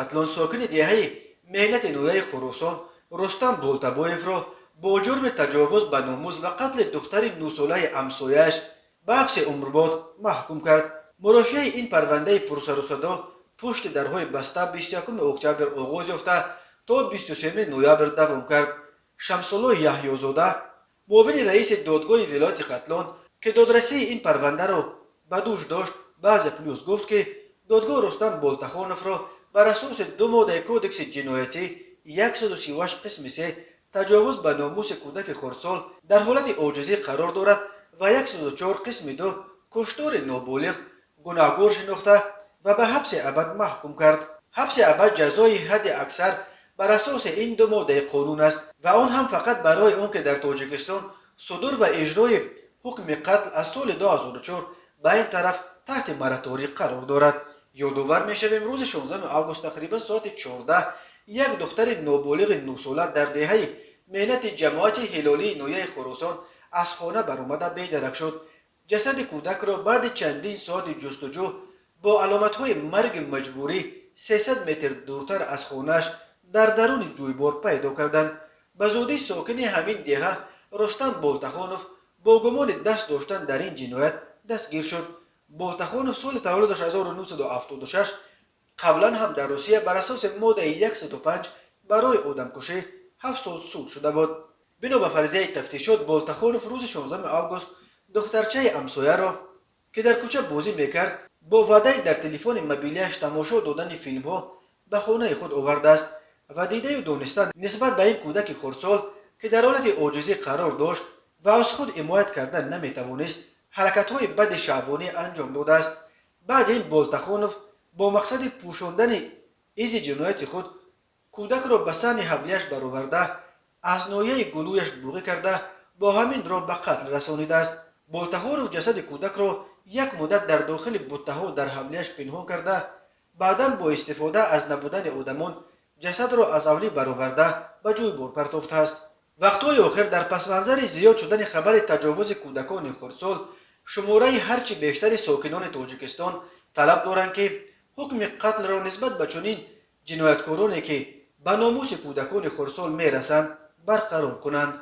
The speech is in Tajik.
Хатлон, сокини деҳаи Меҳнати ноҳияи Хуросон Рустам Болтабоевро бо ҷурми таҷовуз ба номус ва қатли духтари 9-солаи ҳамсояаш ба ҳабси умрбод маҳкум кард. Мурофиаи ин парвандаи пурсарусадо пушти дарҳои баста 21 октябр оғоз ёфта, то 23 ноябр давом кард. Шамсулло Яҳёзода, муовини раиси додгоҳи вилояти Хатлон, ки додрасии ин парвандаро ба дӯш дошт, ба Азия Плюс гуфт, ки додгоҳ Рустам Болтахоновро бар асоси ду моддаи Кодекси ҷиноятӣ 138 қисми 3, таҷовуз ба номуси кӯдаки хурдсол дар ҳолати оҷизӣ қарор дорад, ва 104 қисми 2, куштори ноболиғ, гунаҳгор шинохта ва ба ҳабси абад маҳкум кард. Ҳабси абад ҷазои ҳадди аксар бар асоси ин ду моддаи қонун аст ва он ҳам фақат барои он ки дар Тоҷикистон судур ва иҷрои ҳукми қатл аз соли 2004 ба ин тараф таҳти мораторий қарор дорад. Ёдовар мешавем, рӯзи 16 август тақрибан соати 14 як духтари ноболиғи 9-сола дар деҳаи Меҳнати ҷамоати Ҳилолии ноҳияи Хуросон аз хона баромада бедарак шуд. Ҷасади кӯдакро баъди чандин соати ҷустуҷӯ бо аломатҳои марги маҷбурӣ 300 метр дуртар аз хонааш дар даруни ҷӯйбор пайдо карданд. Ба зудӣ сокини ҳамин деҳа Рустам Болтахонов бо гумони даст доштан дар ин ҷиноят дастгир шуд. Болтахонов соли таваллудаш 1976 қаблан ҳам дар Русия бар асоси моддаи 105 барои одамкушӣ 7 сол суд шуда буд. Бино ба фарзияи тафтишот, Болтахонов рӯзи 16 август духтарчаи ҳамсояро, ки дар кӯча бозӣ мекард, бо ваъдаи дар телефони мобилиаш тамошо додани филмҳо ба хонаи худ овардааст ва дидаю дониста нисбат ба ин кӯдаки хурдсол, ки дар ҳолати оҷизӣ қарор дошт ва аз худ ҳимоят кардан наметавонист, ҳаракатҳои бади шаҳвонӣ анҷом додааст. Баъди ин Болтахонов бо мақсади пӯшондани изи ҷинояти худ кӯдакро ба саҳни ҳавлияш бароварда, аз ноҳияи гулӯяш буғӣ карда, бо ҳамин роҳ ба қатл расонидааст. Болтахонов ҷасади кӯдакро як муддат дар дохили буттаҳо дар ҳавлияш пинҳон карда, баъдан бо истифода аз набудани одамон ҷасадро аз ҳавлӣ бароварда, ба ҷӯйбор партофтааст. Вақтҳои охир дар пасманзари зиёд шудани хабари таҷовузи кӯдакони хурдсол шумораи ҳарчи бештари сокинони Тоҷикистон талаб доранд, ки ҳукми қатлро нисбат ба чунин ҷинояткороне, ки ба номуси кӯдакони хурдсол мерасанд, барқарор кунанд.